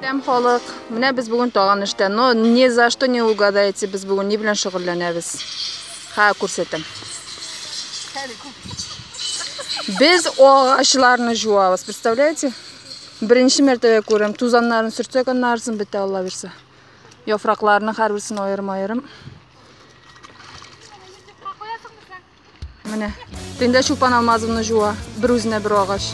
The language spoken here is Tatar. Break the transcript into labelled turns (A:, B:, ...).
A: Сәлам, халык. Менә без бүген тагын эштә. Но ни за что не угадаете, без бүген ни белән шөгыльләнәбез. Ха, күрсәтәм. Без агачларны жуабыз, представляете? Беренче мәртәбә күрәм. Тузаннарын сөртсәк, аннарысын бетә, Алла бирсә. Яфракларны һәрберсен аерым-аерым. Менә. Тендә Чулпан Алмазовна жуа. Бер үзенә бер агач.